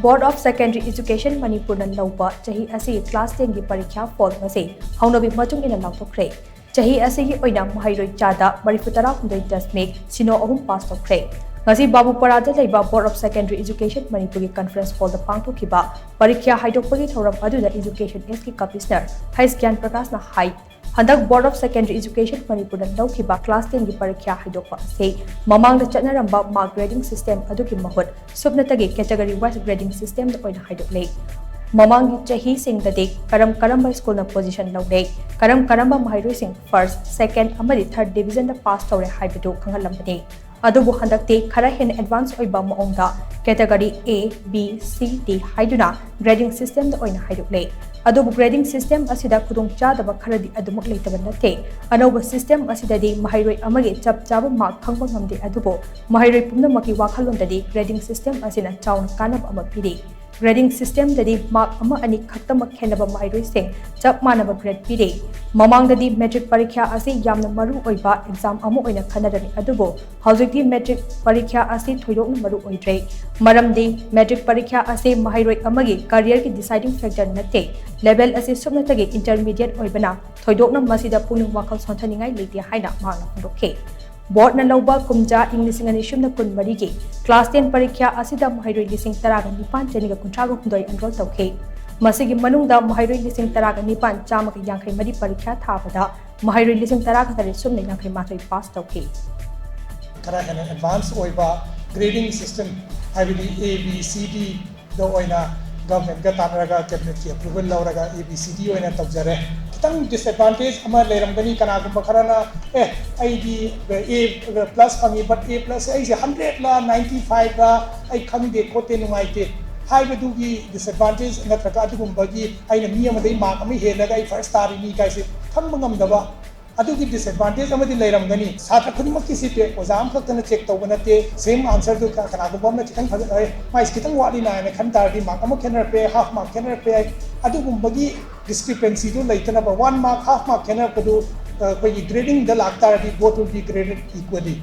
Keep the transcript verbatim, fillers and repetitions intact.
Board of Secondary Education ꯃꯅꯤꯄꯨꯔꯅ ꯂꯧꯕ ꯆꯍꯤ ꯑꯁꯤꯒꯤ class ten ꯒꯤ ꯄꯔꯤꯈ꯭ꯌꯥ ꯐꯣꯜ ꯉꯁꯤ ꯍꯧꯅꯕꯤ ꯃꯇꯨꯡ ꯏꯟꯅ ꯂꯥꯎꯊꯣꯛꯈ꯭ꯔꯦ꯫ ꯆꯍꯤ ꯑꯁꯤꯒꯤ ꯑꯣꯏꯅ ꯃꯍꯩꯔꯣꯏ ꯆꯥꯗ ꯃꯔꯤꯐꯨ ꯇꯔꯥꯍꯨꯝꯗꯣꯏ ꯗꯁꯃꯤꯛ ꯁꯤꯅꯣ ꯑꯍꯨꯝ ꯄꯥꯁ ꯇꯧꯈ꯭ꯔꯦ꯫ ꯉꯁꯤ ꯕꯥꯕꯨꯄꯥꯔꯥꯗ ꯂꯩꯕ Board of Secondary Education ꯃꯅꯤꯄꯨꯔꯒꯤ conference hall ꯗ ꯄꯥꯡꯊꯣꯛꯈꯤꯕ ꯄꯔꯤꯈ꯭ꯌꯥ ꯍꯥꯏꯗꯣꯛꯄꯒꯤ ꯊꯧꯔꯝ ꯑꯗꯨꯗ Education S ꯀꯤ Commissioner ꯍꯩꯁ ꯒ꯭ꯌꯥꯟ ꯄ꯭ꯔꯀꯥꯁꯅ ꯍꯥꯏ, ꯍꯟꯗꯛ Board of Secondary Education ꯃꯅꯤꯄꯨꯔꯅ ꯂꯧꯈꯤꯕ class ten ꯒꯤ ꯄꯔꯤꯈ꯭ꯌꯥ ꯍꯥꯏꯗꯣꯛꯄ ꯑꯁꯤ ꯃꯃꯥꯡꯗ ꯆꯠꯅꯔꯝꯕ mark grading system ꯑꯗꯨꯒꯤ ꯃꯍꯨꯠ ꯁꯨꯞꯅꯇꯒꯤ category wise grading system ꯗ ꯑꯣꯏꯅ ꯍꯥꯏꯗꯣꯛꯂꯦ꯫ ꯃꯃꯥꯡꯒꯤ ꯆꯍꯤꯁꯤꯡꯗꯗꯤ ꯀꯔꯝ ꯀꯔꯝꯕ school ꯅ position ꯂꯧꯔꯦ, ꯀꯔꯝ ꯀꯔꯝꯕ ꯃꯍꯩꯔꯣꯏꯁꯤꯡ first, second ꯑꯃꯗꯤ third division ꯗ pass ꯇꯧꯔꯦ ꯍꯥꯏꯕꯗꯨ ꯈꯪꯍꯜꯂꯝꯕꯅꯤ꯫ ꯑꯗꯨꯕꯨ ꯍꯟꯗꯛꯇꯤ ꯈꯔ ꯍꯦꯟꯅ advance ꯑꯣꯏꯕ ꯃꯑꯣꯡꯗ category A, B, C, D ꯍꯥꯏꯗꯨꯅ grading system ꯗ ꯑꯣꯏꯅ ꯍꯥꯏꯗꯣꯛꯂꯦ꯫ ꯑꯗꯨꯕꯨ grading system ꯑꯁꯤꯗ ꯈꯨꯗꯣꯡꯆꯥꯗꯕ ꯈꯔꯗꯤ ꯑꯗꯨꯃꯛ ꯂꯩꯇꯕ ꯅꯠꯇꯦ꯫ ꯑꯅꯧꯕ system ꯑꯁꯤꯗꯗꯤ ꯃꯍꯩꯔꯣꯏ ꯑꯃꯒꯤ ꯆꯞ ꯆꯥꯕ mark ꯈꯪꯕ ꯉꯝꯗꯦ, ꯑꯗꯨꯕꯨ ꯃꯍꯩꯔꯣꯏ ꯄꯨꯝꯅꯃꯛꯀꯤ ꯋꯥꯈꯜꯂꯣꯟꯗꯗꯤ grading system ꯑꯁꯤꯅ ꯆꯥꯎꯅ ꯀꯥꯟꯅꯕ ꯑꯃ ꯄꯤꯔꯤ꯫ Grading system ꯗꯗꯤ mark ꯑꯃ ꯑꯅꯤ ꯈꯛꯇꯃꯛ ꯈꯦꯠꯅꯕ ꯃꯍꯩꯔꯣꯏꯁꯤꯡ ꯆꯞ ꯃꯥꯟꯅꯕ grade ꯄꯤꯔꯤ꯫ ꯃꯃꯥꯡꯗꯗꯤ matric ꯄꯔꯤꯈ꯭ꯌꯥ ꯑꯁꯤ ꯌꯥꯝꯅ ꯃꯔꯨ ꯑꯣꯏꯕ exam ꯑꯃ ꯑꯣꯏꯅ ꯈꯟꯅꯔꯝꯃꯤ, ꯑꯗꯨꯕꯨ ꯍꯧꯖꯤꯛꯇꯤ matric ꯄꯔꯤꯈ꯭ꯌꯥ ꯑꯁꯤ ꯊꯣꯏꯗꯣꯛꯅ ꯃꯔꯨ ꯑꯣꯏꯗ꯭ꯔꯦ꯫ ꯃꯔꯝꯗꯤ matric ꯄꯔꯤꯈ꯭ꯌꯥ ꯑꯁꯤ ꯃꯍꯩꯔꯣꯏ ꯑꯃꯒꯤ career ꯒꯤ deciding factor ꯅꯠꯇꯦ꯫ Level ꯑꯁꯤ ꯁꯨꯞꯅꯇꯒꯤ intermediate ꯑꯣꯏꯕꯅ ꯊꯣꯏꯗꯣꯛꯅ ꯃꯁꯤꯗ ꯄꯨꯛꯅꯤꯡ ꯋꯥꯈꯜ ꯁꯣꯟꯊꯅꯤꯡꯉꯥꯏ ꯂꯩꯇꯦ ꯍꯥꯏꯅ ꯃꯍꯥꯛꯅ ꯐꯣꯡꯗꯣꯛꯈꯤ꯫ Board ꯅ ꯂꯧꯕ ꯀꯨꯝꯖꯥ ꯏꯪ ꯂꯤꯁꯤꯡ ꯑꯅꯤ ꯁꯨꯞꯅ ꯀꯨꯟꯃꯔꯤꯒꯤ class ten ꯄꯔꯤꯈ꯭ꯌꯥ ꯑꯁꯤꯗ ꯃꯍꯩꯔꯣꯏ ꯂꯤꯁꯤꯡ ꯇꯔꯥꯒ ꯅꯤꯄꯥꯟ ꯆꯅꯤꯒ ꯀꯨꯟꯊ꯭ꯔꯥꯒ ꯍꯨꯝꯗꯣꯏ enroll ꯇꯧꯈꯤ꯫ ꯃꯁꯤꯒꯤ ꯃꯅꯨꯡꯗ ꯃꯍꯩꯔꯣꯏ ꯂꯤꯁꯤꯡ ꯇꯔꯥꯒ ꯅꯤꯄꯥꯟ ꯆꯥꯝꯃꯒ ꯌꯥꯡꯈꯩ ꯃꯔꯤ ꯄꯔꯤꯈ꯭ꯌꯥ ꯊꯥꯕꯗ ꯃꯍꯩꯔꯣꯏ ꯂꯤꯁꯤꯡ ꯇꯔꯥꯒ ꯇꯔꯦꯠ ꯁꯨꯞꯅ ꯌꯥꯡꯈꯩ ꯃꯥꯊꯣꯏ pass ꯇꯧꯈꯤ꯫ ꯈꯔ ꯍꯦꯟꯅ advance ꯑꯣꯏꯕ grading system, ꯍꯥꯏꯕꯗꯤ A B C D ꯗ ꯑꯣꯏꯅ government ꯀ ꯇꯥꯟꯅꯔꯒ cabinet ꯀꯤ approval ꯂꯧꯔꯒ A B C D ꯑꯣꯏꯅ ꯇꯧꯖꯔꯦ꯫ ꯈꯤꯇꯪ disadvantage ꯑꯃ ꯂꯩꯔꯝꯒꯅꯤ, ꯀꯅꯥꯒꯨꯝꯕ ꯈꯔꯅ, "ꯑꯦ, ꯑꯩꯗꯤ A plus ꯐꯪꯉꯤ, but A plus ꯑꯩꯁꯦ hundred ꯂ ninety five ꯂ ꯑꯩ ꯈꯪꯗꯦ ꯈꯣꯠꯇꯦ, ꯅꯨꯡꯉꯥꯏꯇꯦ" ꯍꯥꯏꯕꯗꯨꯒꯤ disadvantage ꯅꯠꯇ꯭ꯔꯒ ꯑꯗꯨꯒꯨꯝꯕꯒꯤ "ꯑꯩꯅ ꯃꯤ ꯑꯃꯗꯒꯤ mark ꯑꯃ ꯍꯦꯜꯂꯒ ꯑꯩ first ꯇꯥꯔꯤꯅꯤ" ꯀꯥꯏꯁꯦ ꯈꯪꯕ ꯉꯝꯗꯕ, ꯑꯗꯨꯒꯤ disadvantage ꯑꯃꯗꯤ ꯂꯩꯔꯝꯒꯅꯤ꯫ ꯁꯥꯇ꯭ꯔ ꯈꯨꯗꯤꯡꯃꯛꯀꯤ ꯁꯤ ꯄꯦ-, ꯑꯣꯖꯥ ꯑꯃꯈꯛꯇꯅ check ꯇꯧꯕ ꯅꯠꯇꯦ꯫ Same answer ꯗꯨ ꯀ-, ꯀꯅꯥꯒꯨꯝꯕ ꯑꯃꯅ ꯈꯤꯇꯪ ꯐꯖ-, "ꯑꯦ, ꯃꯥꯏꯁꯤ ꯈꯤꯇꯪ ꯋꯥꯠꯂꯤꯅ" ꯍꯥꯏꯅ ꯈꯟ ꯇꯥꯔꯗꯤ mark ꯑꯃ ꯈꯦꯠꯅꯔꯛꯄ ꯌꯥꯏ, half mark ꯈꯦꯠꯅꯔꯛꯄ ꯌꯥꯏ꯫ ꯑꯗꯨꯒꯨꯝꯕꯒꯤ discrepancy ꯗꯨ ꯂꯩꯇꯅꯕ, one mark, half mark ꯈꯦꯠꯅꯔꯛꯄꯗꯨ, ꯑ, ꯑꯩꯈꯣꯏꯒꯤ grading the ꯂꯥꯛꯇꯥꯔꯗꯤ both will be graded equally꯫